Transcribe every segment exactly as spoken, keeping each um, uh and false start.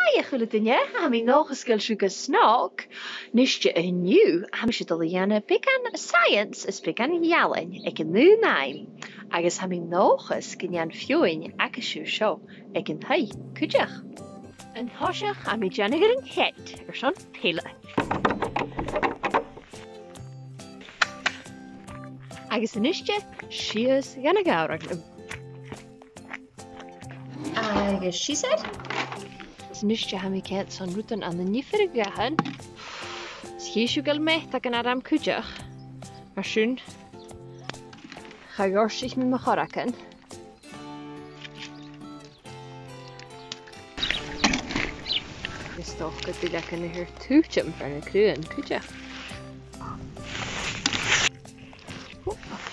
Hiya a h-uile duine, tha mi an dòchas gu bheil sibh gu snog. Nise an-diugh, tha mise a' dol a dhèanamh beagan science is beagan ealain aig an aon àm, agus tha mi an dòchas gun dèan feadhainn agaibhse seo aig an taigh cuideachd. An toiseach, tha mi a' dèanamh air an t-seat airson peile. Agus a-nise, sìos dhan a' ghàrradh leam. Agus siosar. Is a-nise tha mi a' coimhead airson rudan ann an diofar dhàsan. Is chì sibh gu bheil meataichean orm cuideachd. Mar sin, cha ghoirtich mi mo chorragan. Is dòcha gu bheil duilleagan air tuiteam far na craobhan cuideachd.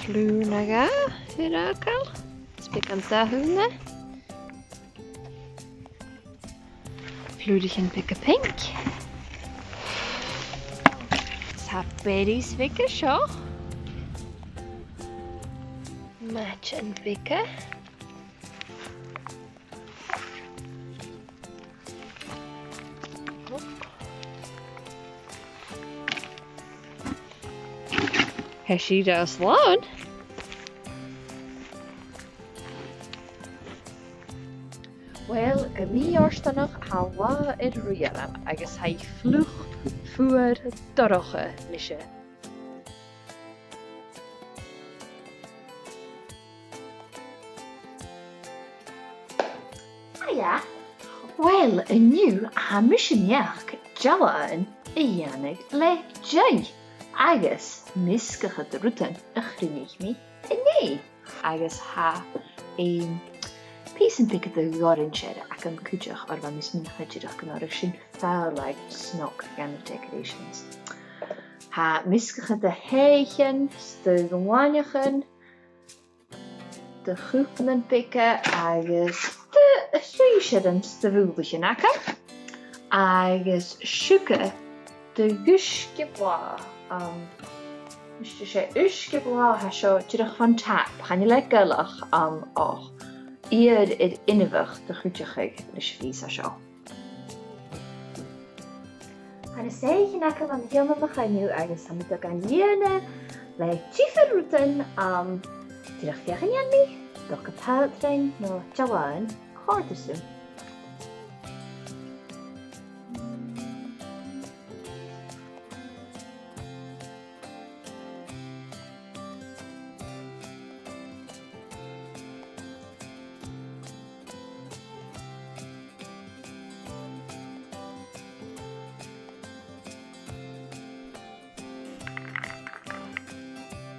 Flùr no dhà air fhàgail. Is beagan dathúna. Flùraichean beaga pinc. Tha berries bheaga seo. Maidean beaga. Tha sibh ro slàn. Uill, gu mì-fhortanach, tha an latha air ruith orm agus tha i fliuch fuar dorcha a-nise. Hiya. Uill, an-diugh, tha mise an-diugh dealbhan a dhèanamh le deigh, agus measgachadh de rudan a chruinnich mi an-dè. Agus tha, em, pìosan beaga de dh'orainsear agam cuideachd, oir bha mi a' smaoineachadh dìreach gun toireadh sin fàileadh snog dha na decorations. Tha measgachadh de shèithrichean, de ghlainneachan, de chupannan beaga agus de shruisearan 's de bhùdlaichean agam, agus siùcar de dh'uisge blàth, um, is e uisge blàth a tha seo dìreach fon tap, chan eil e goileach, um, ach iad air inbheach do chuideachadh leis a' phìos seo. Tha na soithichean agam an ceann a' choinneimh agus tha mi a' dol gan lìonadh le diofar rudan, um, dìreach feuch an dèan mi dòcha pàtrain no dealbhan a chòrdas rium.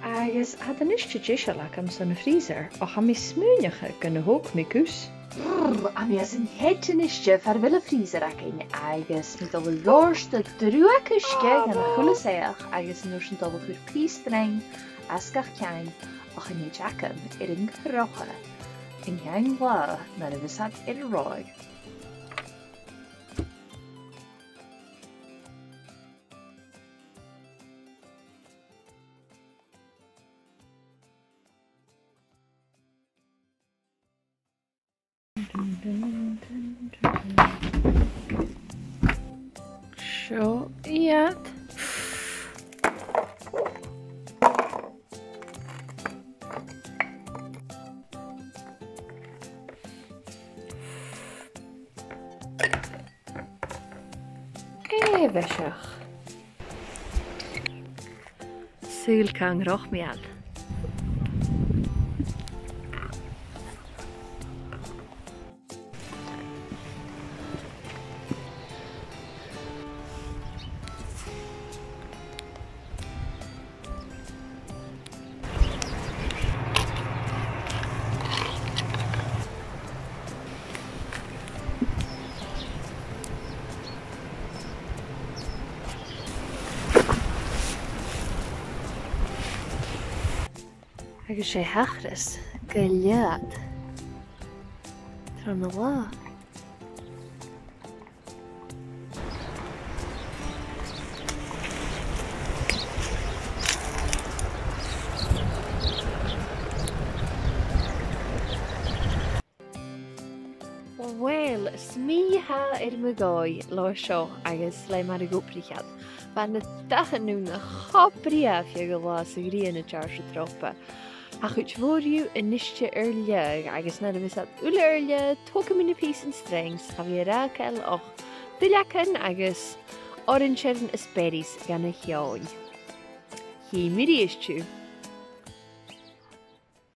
Agus tha iad a-nis deiseil agam san freezer, ach tha mi a' smaoineachadh gun do thog mi cus. Brr, tha mi às an t-seada a-nis far a bheil am freezer againn, agus mi a' dol a dhòrtadh drùdhag uisge dhan a h-uile soitheach, agus an uair sin a' dol a chur pìos drong às gach ceann, ach an t-seada agam air an crochadh an ceann latha nuair a bhios iad air reothadh. Seo iad. Èibheiseach. Saoil càit an croch mi iad. Agus 's e thachras gu leòr tron latha. Uill, is Mì-ádh air mo dhòigh an latha seo agus le mar a dh'obraich iad. Bha na dathan uile cho brèagha fad an latha sa ghrian a' deàrrsadh dropa. Ach a' chuid mhòr dhiubh a-niste air leaghadh agus nuair a bhios iad uile air leaghadh, togaidh mi na pìosan sreang 's cha bhi ri fhàgail ach duilleagan agus orainsearan is berries dhan a' cheòin. Chì mi a-rithist sibh.